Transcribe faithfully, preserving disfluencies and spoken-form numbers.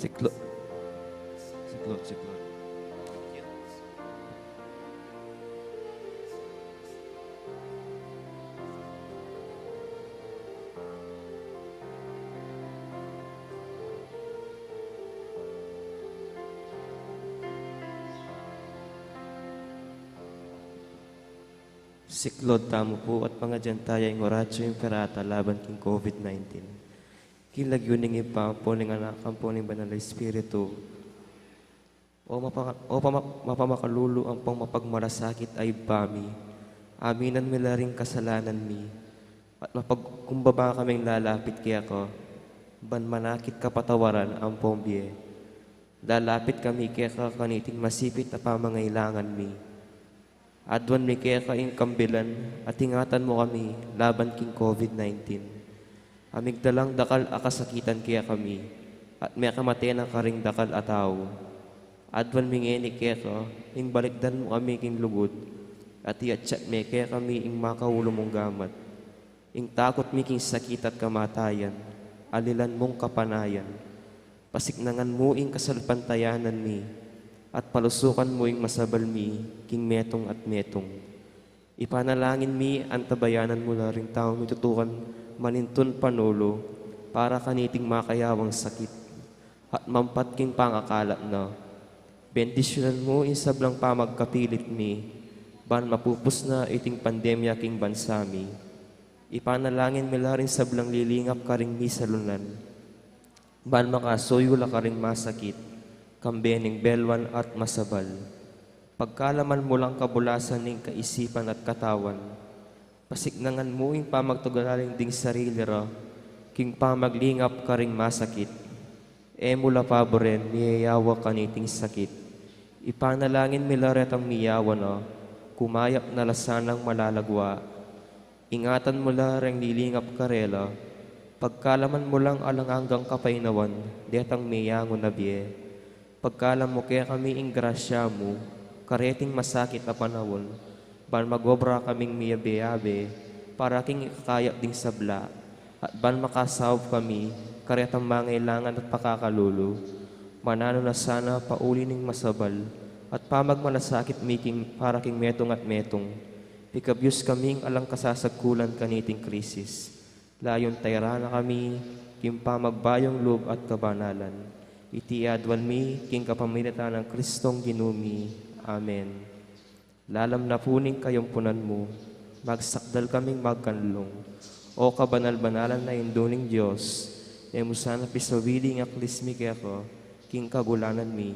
Siklod. Siklod, siklod. Siklod tamu pu at pangadyan taya ing Oratio Imperata laban king COVID nineteen. King lagyu ning Ibpa, ampo ning Anak, ampo ning Banal a Espiritu. O mapa-, o pama-, mapamakalulu ampong mapagmalasakit a Ibpa mi, aminan mi la ring kasalanan mi, at mapagkumbaba kaming lalapit keka, ban manakit kapatawaran ampong bie. Lalapit kami keka kaniting masipit a pamangailangan mi. Aduan mi keka ing kambilan at ingatan mu kami laban king COVID nineteen. A migdalang dakal a kasakitan kekami, at mekamate na karing dakal a tau. Aduan mi ngeni keka ing balikdan mu kami king lugud, at iatsat me kekami ing makaulu mung gamat. Ing takut mi king sakit at kamatayan, alilan mung kapanayan. Pasiknangan mu ing kasalpantayanan mi, at palusukan mu ing masabal mi king metung at metung. Ipanalangin mi, antabayanan mu la ring taung mitutukan manintun panulu para kaniting makayawang sakit, at mampat king pangakalat na. Bendisyunan mu ing sablang pamagkapilit mi, ban mapupus na iting pandemya king bansa mi. Ipanalangin mi la ring sablang lilingap karing misalunan, ban makasuyu la karing masakit, kambe ning belwan at masabal. Pagkalaman mu lang kabulasan ning kaisipan at katawan, pasiknangan mu ing pamagtagulaling ding sarili ra, king pamaglingap karing masakit. E mu la paburen miyayawa kaniting sakit. Ipanalangin mi la retang miyawa na, kumayap na la sanang malagwa. Ingatan mu la reng lilingap karela, pagkalaman mu lang alang anggang kapaynawan, detang meyangu na bie. Pagkalam mu kekami ing grasya mu, kareting masakit a panaun, ban magobra kaming miyabe-yabe, para king ikakayap ding sabla, at ban makasaup kami, karetang mangailangan at pakakalulu, mananu na sana pauli ning masabal, at pamagmalasakit mi king para king metung at metung, pikabus kaming alang kasasagkulan kaniting krisis. Layun tayra na kami, king pamagbayung lub at kabanalan. Iti aduan mi, king kapamilatan nang Kristong Ginu mi. Amen. Lalam na pu ning kayampunan mu, magsakdal kaming magkanlung. O kabanal-banalan a Indu ning Dios, e mu sana pisawili ing aklis mi keka, king kagulanan mi,